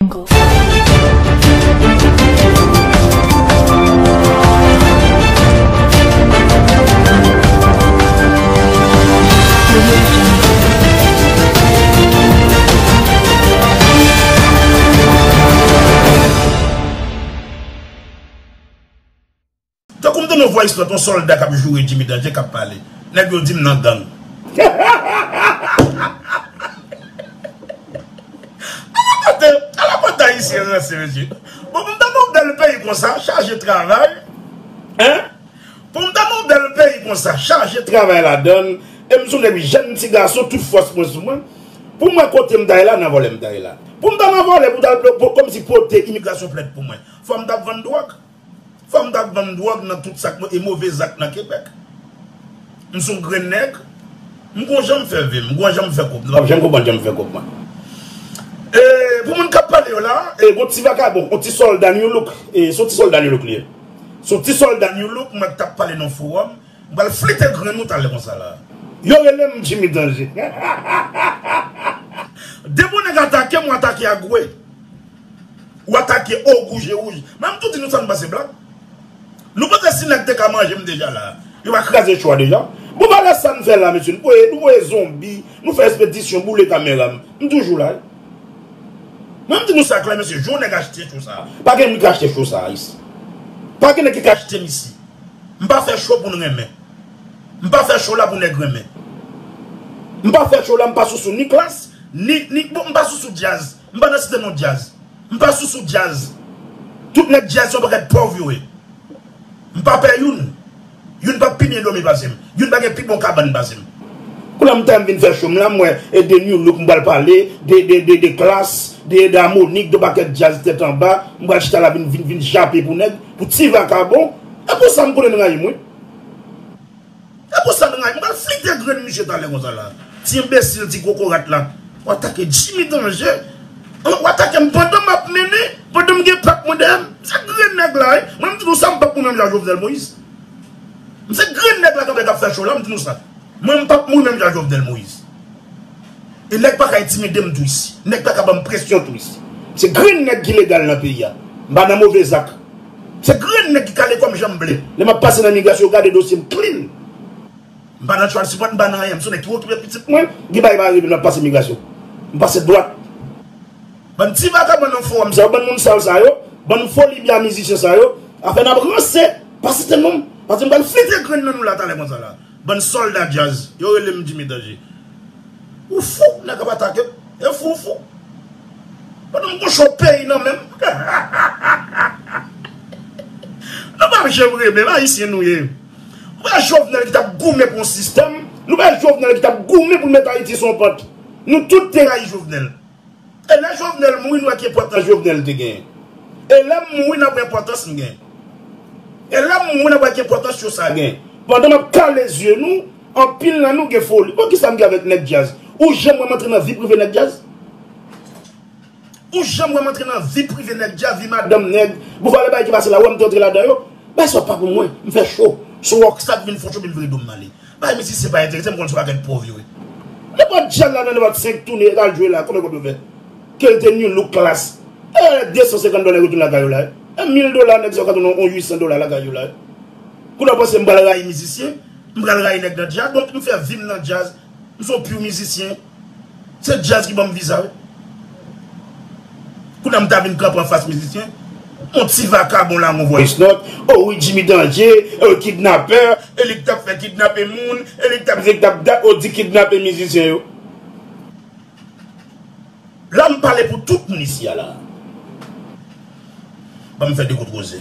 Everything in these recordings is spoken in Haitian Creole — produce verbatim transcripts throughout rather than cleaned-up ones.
Tankou m tande yon voice note, yon sòlda k ap joure Jimmy Danje k ap pale. Nèg yo di m nan gang. Ala pòt, ala pòt ayisyen ranse, mesye. Bon, pou m ta nan yon bèl peyi konsa, chaje travay, hein? Pou m ta nan yon bèl peyi konsa, chaje travay ladann, e m se yon nèg jèn ti gason, tout fòs mwen sou mwen. Pou mwen kote m ta ye la, nan vòlè m ta ye la. Pou m ta nan vòlè, pou ta, pou, kòmsi pote imigrasyon plent pou mwen. Fò m ta vann dwòg. Fò m t ap vann dwòg nan tout sa k mo-, e move zak nan Kebèk. M se yon grenn nèg. M gon jan m fè vi m, m gon jan m fè kòb. Nou p ap janm konprann jan m fè kòb mwen. E, pou moun k ap pale yo la, e, gon ti vakabon, yon ti sòlda New Look. E, se yon ti sòlda New Look li ye. Se yon ti sòlda New Look, mwen k t ap pale nan fowòm. M pral flite grenn ou talè konsa la. Yo rele m Jimmy Danje. Depi yon nèg atake m, ou atake a gwe. Ou atake ogou je wouj. Mwen, m tou di nou sa, m pa se blag. Nou panse si nèg te ka manje m deja la, yo pa kraze cho a deja? Bon, valè sa n fè la, mesye. Nou voye, nou voye zonbi, nou fè ekspedisyon, boule kamera m. M toujou la, wi. Mwen, m di nou sa klè, mesye. Jou nèg achte cho sa, pa gen moun ki achte cho sa, isi. Pa gen nèg ki ka achte m isi. M pa fè cho pou n renmen. M pa fè cho la pou nèg renmen. M pa fè cho la, m pa sousou ni klas, ni, ni, bon, m pa sousou djaz. M pa nan site non djaz. M pa sousou djaz. Tout nèg djaz se yon pakèt pòv yo ye. M pa pè youn. Youn p ap pi byen dòmi pase m. Youn pa gen pi bon kabann pase m. Kounye a m ta vin fè cho m la, m wè, e de New Look, m pral pale de, de, de, de klas, de, de Amonik, de pakèt djaz tèt anba, m pral chita la vin, vin, vin jape pou nèg, pou ti vakabon. E pou sa m konnen n rayi m, wi. E pou sa n rayi m. M pral flite grenn misye talè konsa la. Ti enbesil, ti kokorat la. W atake Jimmy Danje. W atake m pandan m ap mennen, pandan m gen pak mwen dèyè m. Se grenn nèg la, wi. Mwen, m di nou sa, m p ap mouri menm jan Jovenel Moïse. M se grenn nèg la kanpe k ap fè cho la, m di nou sa. Mwen, m p ap mouri menm jan Jovenel Moïse. E nèg pa ka entimide m tou isi. Nèg pa ka ban m presyon tou isi. Se grenn nèg ki legal nan peyi a. M pa nan move zak. Se grenn nèg ki kale kò m janm ble. Lè m ap pase nan imigrasyon, yo gade dosye m clean. M pa nan child support, m pa nan anyen. M se yon nèg ki okipe pitit mwen, gen bagay pa rive m ap pase imigrasyon. M pase dwat. Bann ti vakabon nan fowòm sa yo, bann moun sal sa yo, bann foli bya mizisyen sa yo, afè n ap ranse, pa site non m, paske m pral flite grenn nan nou la talè konsa la. Bann sòlda djaz, yo rele m Jimmy Danje. Ou fou, nèg ap atake m. E fou, ou fou. Pandan m gon cho peyi nan men m. Nou p ap janm renmen m, Ayisyen nou ye. Nou pa Jovenel ki t ap goumen pou yon sistèm. Nou pa Jovenel ki t ap goumen pou l met Ayiti sou yon pant. Nou tout te rayi Jovenel. E lè Jovenel mouri, n wè ki enpòtans Jovenel te genyen. E lè m mouri, n ap wè enpòtans m genyen. E lè m mouri, n ap wè ki enpòtans cho sa genyen. Pandan m ap kale zye nou, anpil nan nou gen foli. Bon, kisa m gen avèk nèg djaz? Ou janm wè m antre nan vi prive nèg djaz? Ou janm wè m antre nan vi prive nèg djaz, vi madanm nèg? Bon, valè bagay ki pase la, ou wè m te antre ladan yo? Bagay sa pa pou mwen. M fè cho. Se Rockstar ki vin fè cho, vin vire do m ale. Bay mizisyen pa enterese m, konn se yon pakèt pòv yo ye. Nenpòt djaz la nan nenpòt senk toune, e al jwe la, konbyen kòb yo fè? Ke l te New Look, klas. E de san senkant dola yo tounen lakay yo la. E mil dola, nèg sa yo ka tounen yon uit san dola lakay yo la. Kounye a w panse m pral rayi mizisyen? M pral rayi nèg nan djaz? Donk, m fè vi m nan djaz. M se yon pure mizisyen. Se djaz ki ban m viza, wi. Kounye a m ta vin kanpe anfas mizisyen. Yon ti vakabon la, yon voice note. O wi, Jimmy Danje, o kidnapè, e li k t ap fè kidnape moun, e li k t ap, li k t ap dat, o di kidnape mizisyen yo. La m pale pou tout moun isi a la. Ban m fè de kout koze.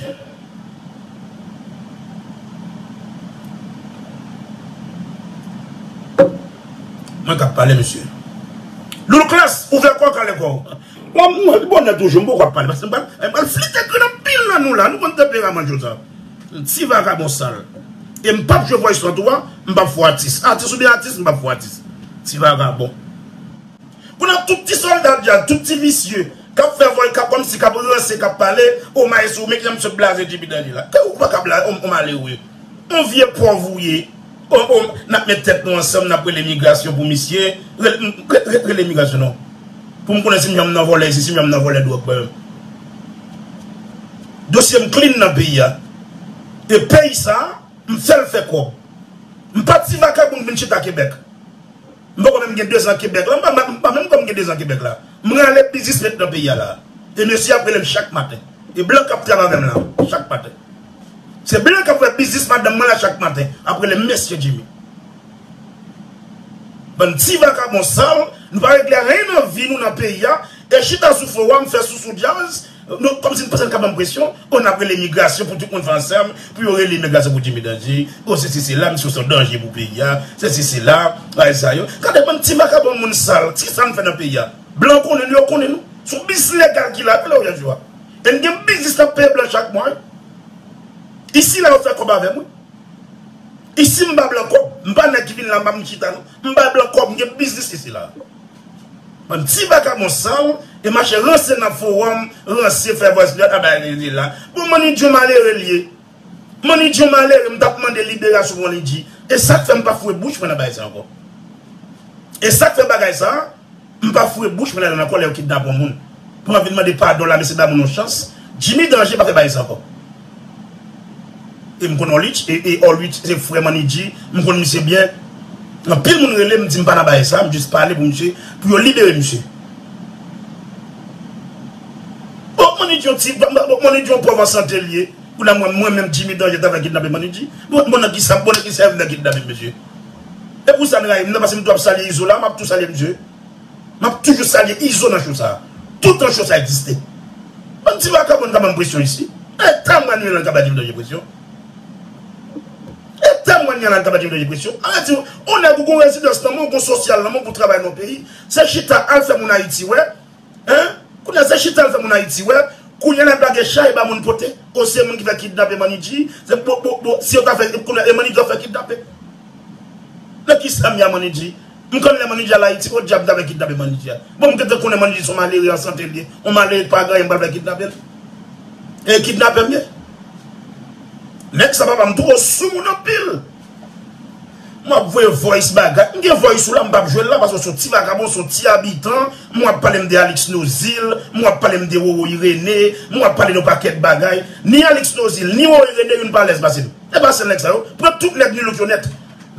Mwen k ap pale, mesye. Loul Klas, ouvè kò w, kale kò w. La, mwen, bonè toujou, m poko ap pale. Paske m pral, m pral flite grenn anpil nan nou la. Nou konn tanperaman Josa. Ti vakabon sal. E m p ap jwe voice note ou a, m p ap fè w atis. Atis ou byen atis, m p ap fè w atis. Ti vakabon. Kounye a tout ti sòlda djaz, tout ti visye, k ap fè vòy, k ap kòmsi k ap ranse, k ap pale, o maestro, men kijan m sot blaze Jimmy Danje la. Ke ou pa ka blaze, on, on malere. On vye pòv ou ye. On, on, n ap met tèt nou ansanm, n ap rele migrasyon pou misye. Rele, rele, rele migrasyon non. Pou m konnen si m janm nan vòlè isi, si m janm nan vòlè dwòg mwen menm. Dosye m clean nan peyi a. E peyi sa, m fè l fè kòb. M pa ti vakabon k vin chita Kebèk. M poko menm gen dezan Kebèk la. M pa, m pa menm kòm gen dezan Kebèk la. M rale biznis met nan peyi a la. E mesye ap rele m chak maten. E blan k ap travay avè m la, chak maten. Se blan k ap fè biznis madanm mwen la chak maten. Ap rele m mesye Jimmy. Bann ti vakabon sal, nou pa regle anyen nan vi nou nan peyi a. E chita sou fowòm, fè sousou djaz, nou, kòmsi nou panse n ka ban m presyon, o n ap rele imigrasyon pou tout moun fè ansanm, pou yo rele imigrasyon pou Jimmy Danje, o sesi sela, misye se yon danje pou peyi a, sesi sela, bagay sa yo. Gade bann ti vakabon moun sal, ti sa n fè nan peyi a. Blan konnen nou, yo konnen nou. Se yon biznis legal ki la, wi, lè w jwe a. E n gen biznis n ap peye blan chak mwa, wi. Isi la, yo fè kòb avè m, wi. Isi, m ba blan kòb, m pa nèg ki vin la, m pa vin chita, non. M ba blan kòb, m gen biznis isi la. Bann ti vakabon sal, e mache ranse nan fowòm, ranse fè voice note, a bay rele la. Bon, Manidji malere l ye. Manidji malere, m t ap mande liberasyon pou Manidji. E sa k fè m pa foure bouch mwen nan bagay sa ankò. E sa k fè bagay sa, m pa foure bouch mwen ladan ankò lè yo kidnape yon moun. Pou m ap vin mande padon la, mesye ba moun yon chans. Jimmy Danje pa fè bagay sa ankò. E m konn Orlich, e, e Orlich se frè Manidji, m konn misye byen. Anpil moun rele m, di m pa nan bagay sa, m jis pale pou misye, pou yo libere misye. Bon, Manidji yon ti, bon, Manidji yon pòv an sante l ye. Kounye a mwen, mwen menm Jimmy Danje ta fè kidnape Manidji. Bon, bon, nan ki sa, bon, nan ki sa yo vin kidnape m, mesye? E pou sa n rayi m nan, paske m tou ap salye Izo la, m ap tou salye misye. M ap toujou salye Izo nan show sa. Toutan show sa egziste. Bann ti vakabon ka ban m presyon isi. E ta Manuel ka ba Jimmy Danje presyon. E ta Manuel ka ba Jimmy Danje presyon. An di, ou nèg ou gon rezidans nan men w, ou gon sosyal nan men w pou travay nan yon peyi. Se chita al fè moun Ayiti wè. Hein? Kounye a se chita al fè moun Ayiti wè. Kounye a l ap lage chay ba moun pote. O se moun ki fè kidnape Manidji. Se bo, bo, bo, si yo ta fè, kounye a e Manidji ap fè kidnape. Nan ki sa m ye a Manidji? M konn lè Manidji al Ayiti, podyab ta fè kidnape Manidji a. Bon, m gentan konnen Manidji se yon malere an sante l ye. Yon malere k pa gen anyen m pral fè kidnape l. E kidnapè m ye. Nèg sa papa m twò sou moun anpil. M ap voye voice bagay. M gen voice ou la, m p ap jwe l la, paske w se yon ti vakabon, w se yon ti abitan. M w ap pale m de Alix Nozil, m w ap pale m de Roro Irénée, m w ap pale de yon pakèt bagay. Ni Alix Nozil, ni Roro Irénée, youn pa alèz pase m. E pa sèl nèg sa yo. Pran tout nèg New Look yo nèt.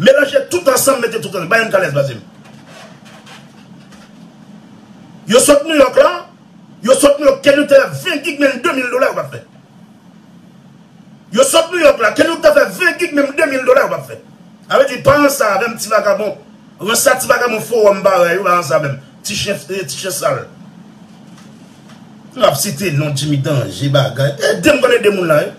Melanje tout ansanm, mete tout ansanm. Pa youn k alèz pase m. Yo sot New York la, yo sot New York, Ken yo te fè ven gig, menm de mil dola yo p ap fè. Yo sot New York la, Ken yo te fè ven gig, menm de mil dola yo p ap fè. Sa vle di, pa ranse avè m, ti vakabon. Ranse a ti vakabon fowòm parèy ou, pa ranse avè m. Ti chen, eh, ti chen sal. M ap site non Jimmy Danje, bagay. Ede m konn ede moun la, wi.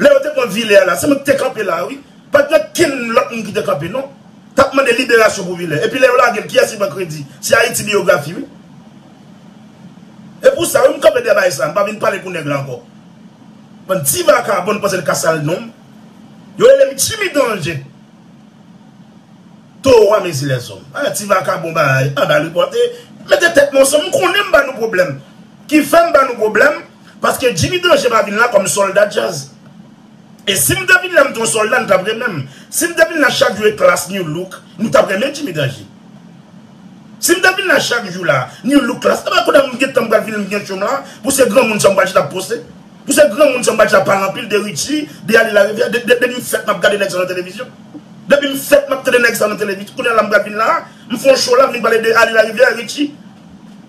Lè yo te pran Vilè a la, se mwen ki te kanpe la, wi. Pa t gen kenn lòt moun ki te kanpe, non. T ap mande liberasyon pou Vilè. Epi lè yo lage l, kiyès ki pran kredi? Se Ayiti Biyografi, wi. E pou sa, wi, m kanpe dèyè bagay sa. M pa vin pale pou nèg la ankò. Bann ti vakabon panse l ka sal non m. Yo rele m Jimmy Danje. Towo a mezi lèzòm. A, ti vakabon bagay. Anba repòte. Mete tèt nou ansanm. M konnen m ba nou pwoblèm. Ki fè m ba nou pwoblèm? Paske Jimmy Danje pa vin la kòm sòlda djaz. E si m te vin la, m te yon sòlda, n t ap renmen m. Si m te vin la chak jou e Klass New Look, nou t ap renmen Jimmy Danje. Si m te vin la chak jou la, New Look Klass, e pa kounye a m gentan m pral vin, m gen cho m la, pou se granmoun sa m pral chita ap poste. Pou se granmoun sa m pral chita ap pale anpil de Richie, de Ali Larivière, de, de, depi m fèt m ap gade nèg sa nan televizyon. Depi m fèt m ap tande nèg sa nan televizyon. Kounye a la m pral vin la, m fè yon cho la, m vin pale de Ali Larivière, Richie.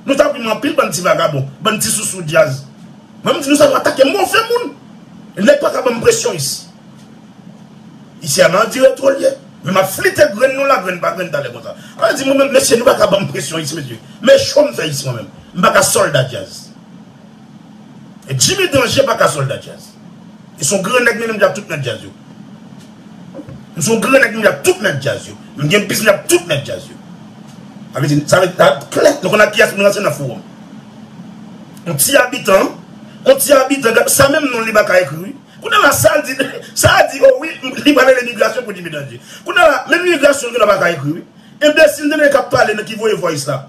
Nou t ap ri m anpil, bann ti vakabon, bann ti sousou djaz. Mwen m di nou sa, nou atake move moun. Nèg pa ka ban m presyon isi. Isi a nan di retwo l ye. Men m ap flite grenn nou la, grenn pa grenn talè konsa. An di mwen menm, mesye, nou pa ka ban m presyon isi, mesye. Men cho m fè isi mwen menm. M pa ka sòlda djaz. E Jimmy Danje pa ka sòlda djaz. E se yon gran nèg, men m ap tout nèg djaz yo. M se yon gran nèg, m ap tout nèg djaz yo. M gen biznis ap tout nèg djaz yo. Sa vle di, sa vle di, sa klè, nou konn ak kiyès pou nou ranse nan fowòm. Yon ti abitan, yon ti abitan, gad, sa menm non li pa ka ekri, wi. Kounye a la, sa l di, sa l di, o wi, li pral rele imigrasyon pou Jimmy Danje. Kounye a la, menm imigrasyon genlè pa ka ekri, wi. Enbesil tande k ap pale nan ki voye voice la.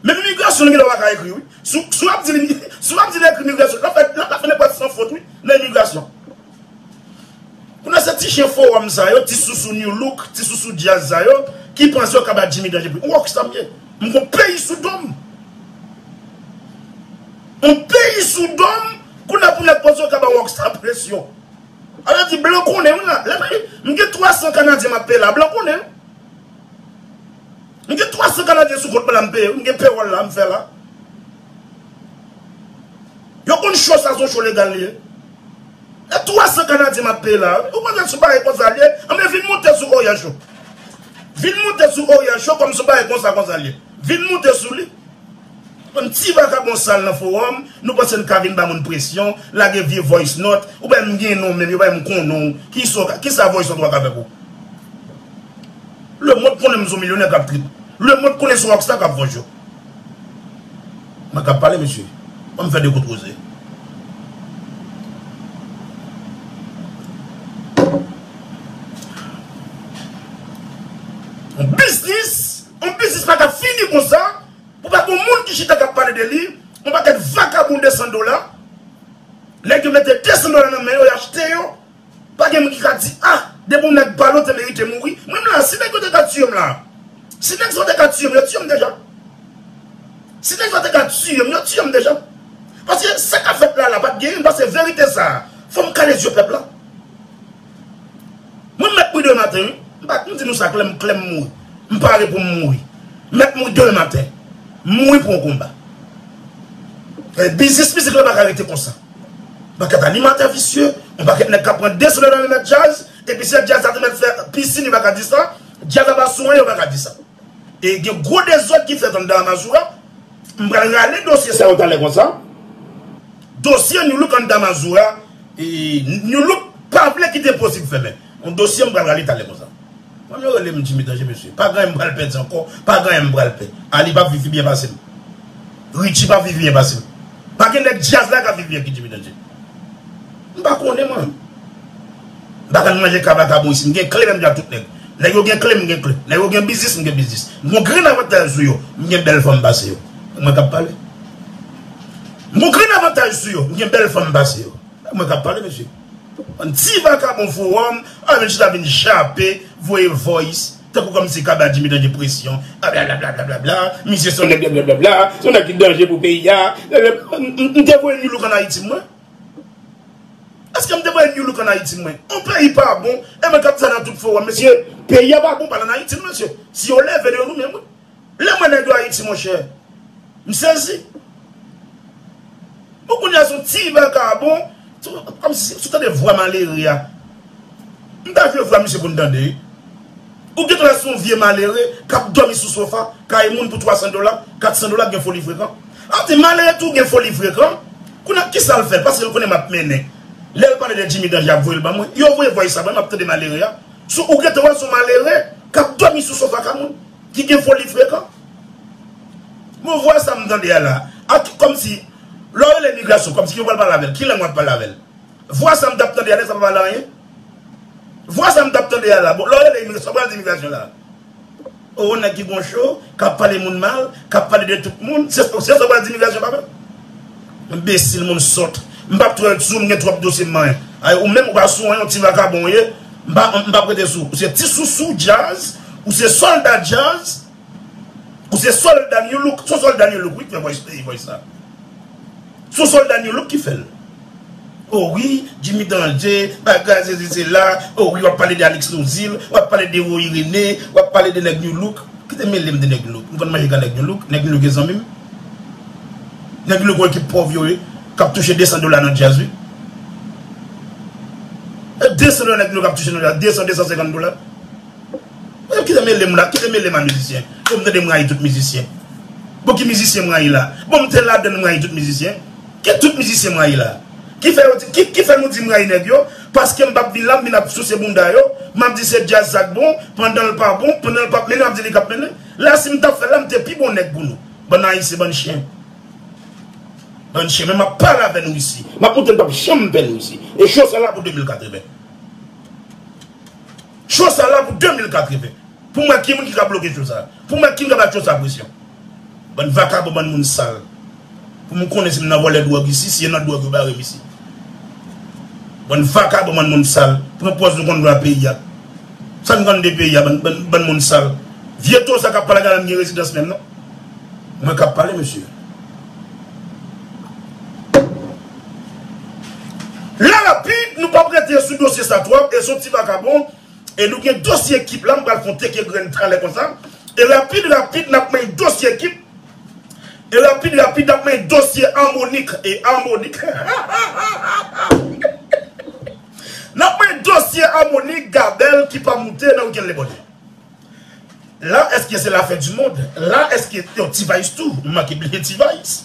Menm imigrasyon genlè pa ka ekri, wi. Si w, si w ap di li, si w ap di li ekri imigrasyon, l ap fè, l ap fè nenpòt san fot, wi, nan imigrasyon. Kounye a se ti chen fowòm sa yo, ti sousou New Look, ti sousou djaz sa yo, ki panse yo ka bat Jimmy Danje pri. Ou wè kisa m ye? M gon peyi sou do m. Yon peyi sou do m, kounye a pou nèg poze yo ka ba Rockstar presyon. Sa vle di blan konnen wi la. Lè m gen twa san Kanadyen m ap peye la, blan konnen. M gen twa san Kanadyen sou kont mwen la m peye, m gen pewòl la m fè la. Yo konn cho sa se yon cho legal li ye. E twa san Kanadyen m ap peye la. Ou panse se yon bagay konsa li ye? Anben vin moute sou Orient Show. Vin moute sou Orient Show kòm se yon bagay konsa konsa li ye. Vin moute sou li. Yon ti vakabon sal nan fowòm, nou panse n ka vin ba moun presyon, lage vye voice note, ou pa menm gen non menm, yo pa menm konnen w. Kisa, kisa voice note ou a ka fè pou ou? Lemonn konnen m se yon milyonè k ap trip. Lemonn konnen se yon rockstar k ap vanje w. Mwen k ap pale, mesye. Ban m fè de kout koze. Yon biznis, yon biznis pa ka fini konsa. Pou pa gen moun ki chita k ap pale de li, yon pakèt vakabon de san dola. Nèg yo mete de san dola nan men yo, y achte yo. Pa gen moun ki ka di, ah, depi yon nèg pale, w te merite mouri. Mwen menm la, si nèg yo te ka tiye m la, si nèg sa yo te ka tiye m, yo tiye m deja. Si nèg sa yo te ka tiye m, yo tiye m deja. Paske sa k ap fèt la, la pa t genyen, paske verite sa, fò m kale zye pèp la. Mwen mèt mouri demen maten, wi. M pa, m di nou sa klè, m klè m mouri. M pare pou m mouri. M mèt mouri demen maten. M mouri pou yon konba. E biznis mizik la pa ka rete konsa. Yon pakèt animatè visye, yon pakèt nèg k ap pran de san dola nan men djaz, epi se djaz la te mèt fè pisin, yo pa ka di sa. Djaz la pa sou anyen, yo pa ka di sa. E gen gwo dezòd ki fèt anndan Amazura. M pral rale dosye sa yo talè konsa. Dosye New Look anndan Amazura. E New Look pa vle kite posib fèmen. Yon dosye m pral rale talè konsa. Mwen yo rele m Jimmy Danje, mesye. Pa gen anyen m pral pèdi ankò. Pa gen anyen m pral pè. Ali p ap viv pi byen pase m. Richie p ap viv byen pase m. Pa gen nèg djaz la k ap viv byen ki Jimmy Danje. M pa konnen mwen. M pa konn manje ka vakabon isi. M gen kle menm jan tout nèg. Nèg yo gen kle, m gen kle. Nèg yo gen biznis, m gen biznis. M gon grenn avantaj sou yo. M gen bèl fanm pase yo. Mwen k ap pale. M gon grenn avantaj sou yo. M gen bèl fanm pase yo. Mwen k ap pale, mesye. Bann ti vakabon fowòm, a vin chita vin chape, voye voice. Tankou kòmsi ka ba Jimmy Danje presyon. A bla bla bla bla bla bla. Misye se yon nèg bla bla bla bla. Se yon nèg ki danje pou peyi a. M, m, m te voye New Look ann Ayiti, mwen. Èske m te voye New Look ann Ayiti, mwen? Yon peyi pa bon, e mwen k ap di sa nan tout fowòm, mesye. Peyi a pa bon, pa l ann Ayiti, non, mesye. Si yo leve, yo nou menm, wi. Lè m wè nèg yo Ayiti, monchè, m sezi. Bon, kounye a se yon ti vakabon, kòmsi si w tande vwa malere a. M ta jwe vwa misye pou n tande. Ou gentan wè se yon vye malere k ap dòmi sou sofa, kay moun pou twa san dola, kat san dola, gen foli frekan. An di malere tou gen foli frekan. Kounye a, kisa l fè l? Paske l konnen m ap mennen. Lè l pale de Jimmy Danje, y ap voye l ban mwen. Yo voye voice sa ban m, m ap tande malere a. Sou, ou gentan wè se yon malere k ap dòmi sou sofa ka moun ki gen foli frekan. Bon, vwa sa m tande a la, ak kòmsi, lè w rele imigrasyon, kòmsi ki w pral pale avè l, ki lang w ap pale avè l? Vwa sa m t ap tande a, nèg sa pa pale anyen. Vwa sa m t ap tande a la, bon, lè w rele imigrasyon, sa w pral di imigrasyon la? O, nèg ki gon cho, k ap pale moun mal, k ap pale de tout moun, se, se sa w pral di imigrasyon, papa? Enbesil, moun sòt. M p ap twò sou, m gen twòp dosye m manyen. Ay, ou menm, ou pa sou anyen, yon ti vakabon w ye. M pa, m p ap rete sou. Ou se ti sousou djaz, ou se sòlda djaz, ou se sòlda New Look. Se yon sòlda New Look, wi, ki fè voice, voice la. Se yon sòlda New Look ki fè l. O wi, Jimmy Danje, bagay sesi sela. O wi, w ap pale de Alix Nozil, w ap pale de Roy Rene, w ap pale de nèg New Look. Kite mele m de nèg New Look. M konn manje ka nèg New Look. Nèg New Look e zanmi m. Nèg New Look yon ekip pòv yo ye, k ap touche de san dola nan djaz, wi. E de san dola nèg New Look ap touche nan djaz, de san, de san senkant dola. Kite mele m la, kite mele m a mizisyen. Bon, m tande m rayi tout mizisyen. Bon, ki mizisyen m rayi la? Bon, m te ladann, m rayi tout mizisyen. Ki tout mizisyen m rayi la? Ki fè yo di, ki, ki fè nou di m rayi nèg yo? Paske m p ap vin la, m vin ap souse bounda yo, m ap di se djaz sa k bon, pandan l pa bon, pandan l p ap mennen, m ap di li k ap mennen. La, si m t ap fè l la, m te pi bon nèg pou nou. Bann Ayisyen, bann chen. Bann chen, men m ap pale avè nou isi. M ap montre n p ap janm pè nou isi. E cho sa la pou de mil katreven. Cho sa la pou de mil katreven. Pou m wè ki moun ki ka bloke cho sa. Pou m wè ki moun k ap ba cho sa presyon. Bann vakabon, bann moun sal. Pou m konnen si m nan vòlè dwòg isi, si e nan dwòg yo bare m isi. Bann vakabon, bann moun sal. Pran pòz nou konn dwa peyi a. Sa n konn de peyi a, bann, bann, bann moun sal. Vye to sa k ap pale la, m gen rezidans menm, non? Mwen k ap pale, mesye. dosye sa twòp, e se yon ti vakabon. E nou gen dosye Kip la, m pral fè yon teke grenn talè konsa. E rapid, rapid, n ap manyen dosye Kip. E rapid, rapid, n ap manyen dosye Amonik. E Amonik. N ap manyen dosye Amonik, Gabèl ki pa moute nan wikenn Lebòde. La, èske se la fin du monde? La, èske, yo, T-Vice tou? Nou manke bliye T-Vice.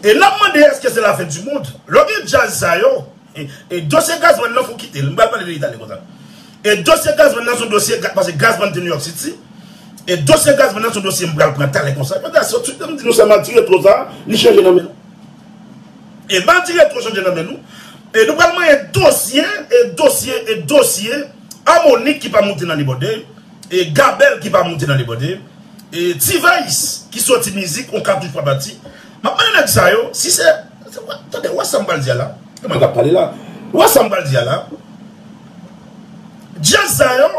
E n ap mande, èske se la fin du monde? Lè w gen djaz sa yo, e, e dosye Gazman nan fò w kite l. M pral pale de li talè konsa. E dosye Gazman nan se yon dosye, ga- paske Gazman te New York City. E dosye Gazman nan se yon dosye m pral pran talè konsa. Yo ta sot tout, m di nou sa, m a tire tro sa, li chanje nan men nou. E m a tire tro chanje nan men nou. E nou pral manyen dosye, e dosye, e dosye Amonik ki pa moute nan Lebòde, e Gabèl ki pa moute nan Lebòde, e T-Vice ki soti mizik, on katouch pa pati. M ap mande nèg sa yo, si se, se, tande, w wè sa m pral di a la? Kòman l ap pale la? W wè sa m pral di a la? Djaz sa yo,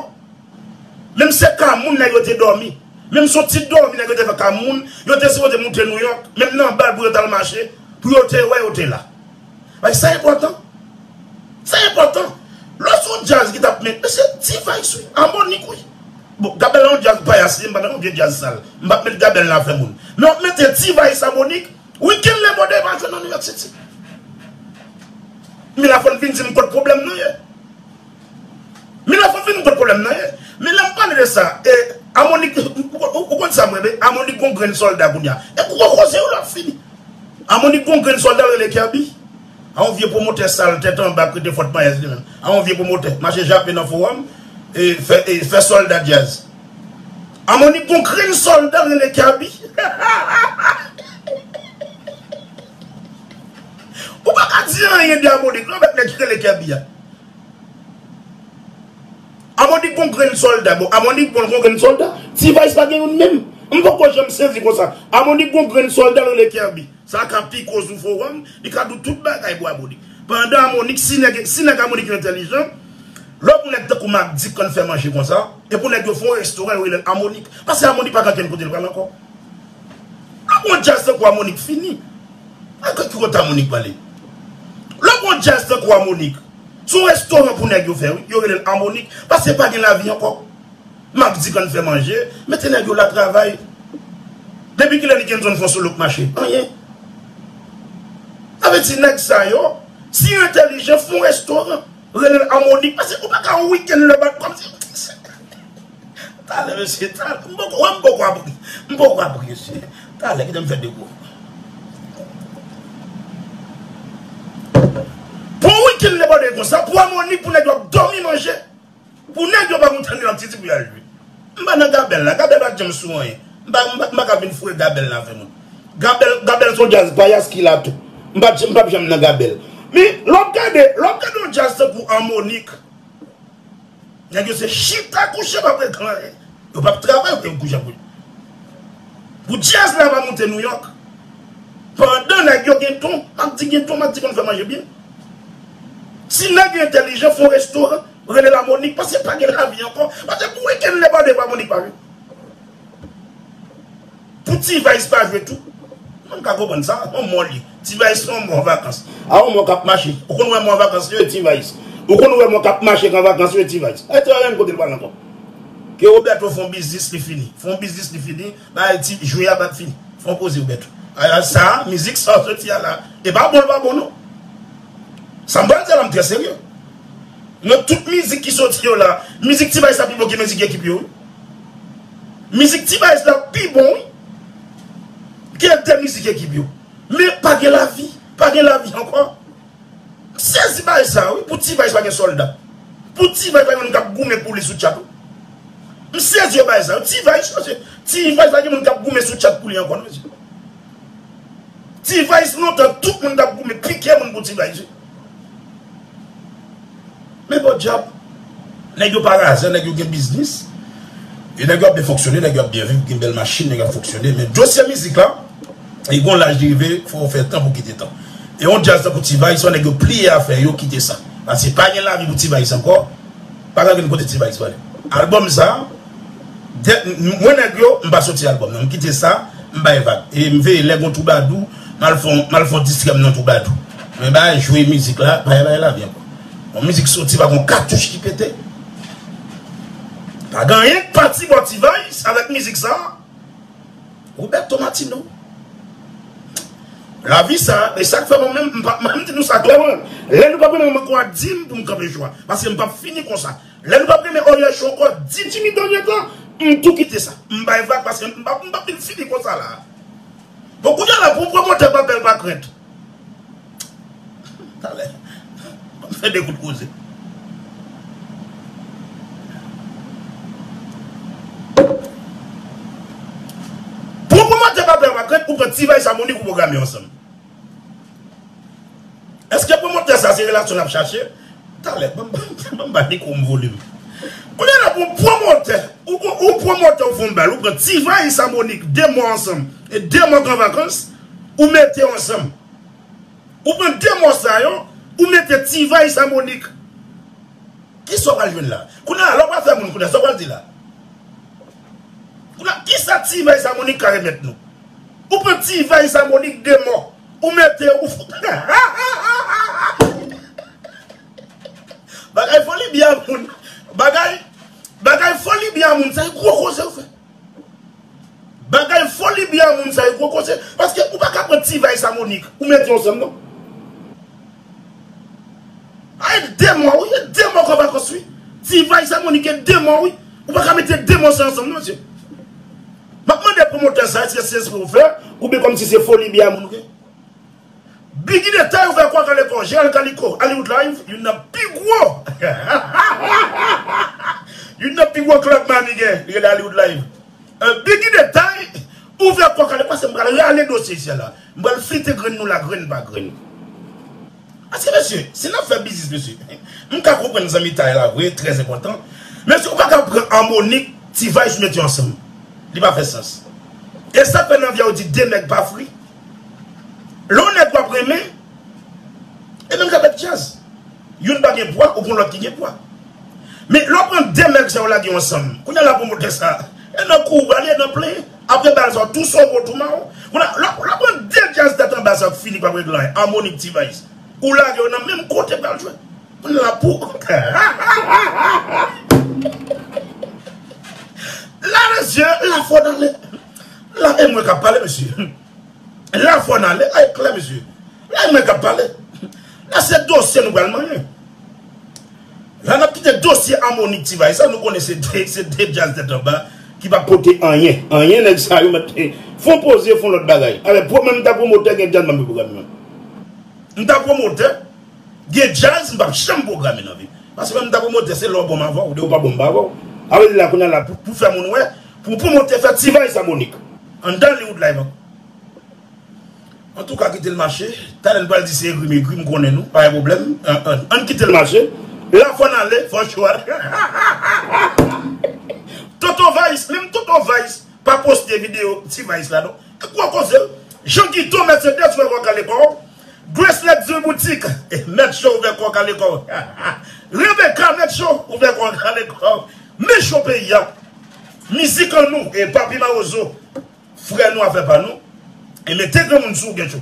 menm se Kamoun nèg yo te dòmi. Menm se yon ti dòmi nèg yo te fè Kamoun, yo te sipoze moute Nouyòk, menm nan bal pou yo t al mache, pou yo te wè yo te la. Paske sa enpòtan. Sa enpòtan. Lè se yon djaz ki t ap met, men se T-Vice wi, Amonik wi. Bon, Gabèl yon djaz payas li, m pa nan yon vye djaz sal. M p ap met Gabèl nan afè moun. Men w ap mete T-Vice, Amonik, wikenn Lebòde pa jwe nan New York City. Men la fò n vin di m kot pwoblèm nan ye. Men la fò n vin m konn pwoblèm nan ye. Men lè m pale de sa, e, Amonik, ou, ou, ou konn sa m rele? Amonik gon grenn sòlda kounye a. E gwo koze yo l ap fini. Amonik gon grenn sòlda l rele Kerby. A yon vye pwomotè sal, tèt anba, k rete Fort Myers li menm. A yon vye pwomotè, mache jape nan fowòm, e fè, e fè sòlda djaz. Amonik gon grenn sòlda l rele Kerby. Ou pa ka di anyen de Amonik, non, avèk nèg ki rele Kerby a. Amonik gon grenn sòlda. Bon, Amonik bon gon grenn sòlda. T-Vice pa gen youn menm. M poko janm sezi konsa. Amonik gon grenn sòlda l rele Kerby. Sa ka piko sou fowòm, li ka di w tout bagay pou Amonik. Pandan Amonik, si nèg, si nèg Amonik yo entèlijan, lè w pou nèg tankou Mac Dick konn fè manje konsa, e pou nèg yo fè yon restoran, yo rele l Amonik. Paske Amonik pa gen ankenn kote l pral ankò. Lè w gon djaz tankou Amonik fini. A ki kote Amonik prale? Lè w gon djaz tankou Amonik, se yon restoran pou nèg yo fè wi, yo rele l Amonik, paske pa gen lavi ankò. Mac Dick konn fè manje, mete nèg yo la travay. Depi kilè Nickenson fè yon solo k mache? Anyen. Sa vle di nèg sa yo, si yo entèlijan, fè yon restoran, rele l Amonik, paske ou pa ka yon wikenn lè bat kòmsi. Talè, mesye, talè. M poko, wè, m poko apre. M poko apre, mesye. Talè, kite m fè de gwo. Pou yon wikenn Lebòde konsa, pou Amonik, pou nèg yo ap dòmi manje, pou nèg yo pa kontan li nan titi pou y al jwe. M pa nan Gabèl la. Gabèl pa t janm sou anyen. M pa, m pa, m pa ka vin foure Gabèl nan afè moun. Gabèl, Gabèl se yon djaz payas ki la tou. M pa, m p ap janm nan Gabèl. Men, lè w ap gade, lè w ap gade yon djaz tankou Amonik, nèg yo se chita kouche pa pou ekran. Yo p ap travay, yo kouche pou. Pou djaz la pa moute Nouyòk. Pandan nèg yo gen ton, m ap di gen ton, m ap di konn fè manje byen. Si nèg yo entèlijan, fè yon restoran, rele l Amonik, paske pa gen lavi ankò. Paske pou wikenn Lebòde pou Amonik pa jwe. Pou T-Vice pa jwe tou. Mwen ka konprann sa, yon mò li. T-Vice se yon mò vakans. A yon mò k ap mache. Ou konn wè mò vakans yo e T-Vice. Ou konn wè mò k ap mache k an vakans yo e T-Vice. E te anyen kote l pral ankò. Ke Roberto fè yon biznis li fini. Fè yon biznis li fini. Bagay ti jwe a pa t fini. Fè yon poze Roberto. A sa, mizik sa w soti a la. E pa bon, l pa bon non. Sa m pral di a la, m trè serye. Nan tout mizik ki soti yo la, mizik T-Vice la pi bon ke mizik ekip yo wi. Mizik T-Vice la pi bon wi, ke de mizik ekip yo. Men pa gen lavi, pa gen lavi ankò. M sezi bagay sa wi, pou T-Vice pa gen sòlda. Pou T-Vice pa gen moun k ap goumen pou li sou tchat wi. M sezi yo bagay sa wi, T-Vice, mesye. T-Vice pa gen moun k ap goumen sou tchat pou li ankò non, mesye. T-Vice lontan, tout moun t ap goumen pike moun pou T-Vice. Men podyab, nèg yo pa razè, nèg yo gen biznis. E nèg yo ap byen fonksyone, nèg yo ap byen viv, gen bèl machin, nèg yo ap fonksyone. Men dosye mizik la, e gon laj li rive, fò w fè tan pou kite tan. E yon djaz tankou T-Vice, fò nèg yo pliye afè yo, kite sa. Paske pa gen lavi pou T-Vice ankò. Pa gen kote T-Vice prale. Albòm sa, de, m, mwen nèg yo, m pa soti albòm nan. M kite sa, m bay vag. E m veye lè gon twoubadou, m al fè, m al fè distrè m nan twoubadou. Men bay jwe mizik la, pa bay lavi ankò. Yon mizik soti pa gon katouch ki pete. Pa gen anyen k pati bò T-Vice avèk mizik sa. Roberto Martino. Lavi sa, e sa k fè mwen menm, m pa, m di nou sa klèman. Lè nou p ap renmen mwen ankò, di m pou m kanpe cho a. Paske m p ap fini konsa. Lè nou p ap renmen Oriel Cho ankò, di Jimmy Donier tan, m tou kite sa. M bay vag paske m p ap, m p ap vin fini konsa la. Bon, kounye a la, pou pwomotè pa pè pa krent. Talè. Ban m fè de kout koze. Pou pwomotè pa pè pa krent, ou pran T-Vice a Monique ou pwograme yo ansanm. Èske pwomotè sa se relasyon l ap chache? Talè, ban m, ban m ba mikwo m volim. Kounye a la pou pwomotè, ou, ou, ou pwomotè ou fè yon bal, ou pran T-Vice a Monique, de mò ansanm, e de mò k an vakans, ou mete yo ansanm. Ou pran de mò sa yo, ou mete T-Vice a Monique. Kisa w pral jwenn la? Kounye a, lè w pral fè moun kounye a, sa w pral di la? Kounye a, kisa T-Vice a Monique ka remèt nou? Ou pran T-Vice a Monique de mò, ou mete ou. Bagay foli byen moun. Bagay, bagay foli byen moun, sa e gwo koze ou fè. Bagay foli byen moun sa e gwo koze. Paske ou pa ka pran T-Vice a Monique, ou mete yo ansanm non. A, e de mò, wi, e de mò k an vakans, wi. T-Vice a Monique, e de mò, wi. Ou pa ka mete de mò sa ansanm, non, mesye. M ap mande pwomotè sa, èske se espre w fè, oubyen kòmsi se foli byen moun, oke? Biggie Detay ouvè kò Kaliko, Jean Kaliko, Hollywood Live, youn nan pi gwo. Youn nan pi gwo club Miami gen, li rele Hollywood Live. Euh, Biggie Detay, ouvè kò Kaliko, paske m pral rale dosye isi a la. M pral flite grenn nou la, grenn pa grenn. Paske, mesye, si n ap fè biznis, mesye, m ka konprann zanmitay la, vre, trè enpòtan. Mesye, ou pa ka pran a Monique, T-Vice, ou mete yo ansanm. Li pa fè sans. E sa k fè nan vi a yo di de nèg pa fri. Lè yon nèg w ap renmen, e menm jan avèk djaz. Youn pa gen pwa, ou pran lòt ki gen pwa. Men lè w pran de nèg sa yo lage yo ansanm, kounye a la pwomotè sa, e nan kou w prale, e nan plenyen. Apre bal sa, tou sove w, tou mawon. Kounye a, lè, lè w pran de djaz tèt anba sa k fini k p ap regle anyen, a Monique, T-Vice, ou lage yo nan menm kote pral jwe. Kounye a la pou. La, mesye, la fò n ale. La, e mwen k ap pale, mesye. La fò n ale, ay klè, mesye. La, e mwen k ap pale. La, se dosye nou pral manyen. La, n ap kite dosye a Monique, T-Vice sa, nou konnen se de, se de djaz tèt anba ki pa pote anyen. Anyen, nèg sa yo mèt fè yon poze, fè yon lòt bagay. Alè, pwo-, menm ta pwomotè gen djaz nan pwogram nan. M ta pwomotè, gen djaz, m p ap janm pwograme nan vi m. Paske menm ta pwomotè, se lè w bon m avè w, lè w pa bon m pa avè w. Sa vle di la, kounye a la, pou, pou fè moun wè, pou pwomotè fè T-Vice a Monique. Anndan Hollywood Live ankò. Antouka, kite l mache. Talè n pral di se egri m egri, m konnen nou, pa gen pwoblèm. Ann, ann, ann kite l mache. La fò n ale, fò cho a. Tonton Vice, menm Tonton Vice pa poste videyo T-Vice la non. Gwo koze. Jean Guito Mercedes ouvè kò kale kò. Grace Luxury Boutique, Mèt Cho ouvè kò kale kò. Rebecca Mèt Cho ouvè kò kale kò. Mèt Cho peyi a. Mizik an nou, e Papi Mawozo. Frè nou, afè pa nou. E mete granmoun sou ou, Guecho.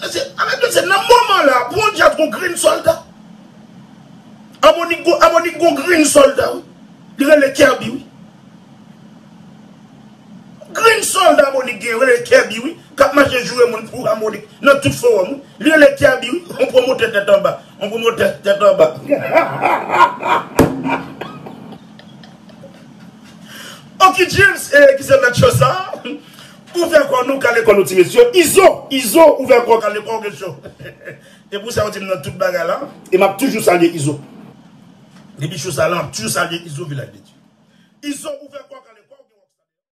Mesye, a, mesye, nan moman la, pou yon djaz gon grenn sòlda. A Monique gon, a Monique gon grenn sòlda, wi. Li rele Kerby, wi. Grenn sòlda a Monique gen, rele Kerby, wi. K ap mache joure moun pou a Monique. Nan tout fowòm, wi. Li rele Kerby, wi. On pwomotè tèt anba. On pwomotè tèt anba. Oki James, eh, ki se mèt cho sa. Ouvè kò nou, kale kò nou, ti mesye. Izo, Izo, ouvè kò, kale kò, Guecho. E pou sa, yo di m nan tout bagay la. E m ap toujou salye Izo. Depi cho sa la, m ap toujou salye Izo, Vilaj de Dye. Izo, ouvè kò.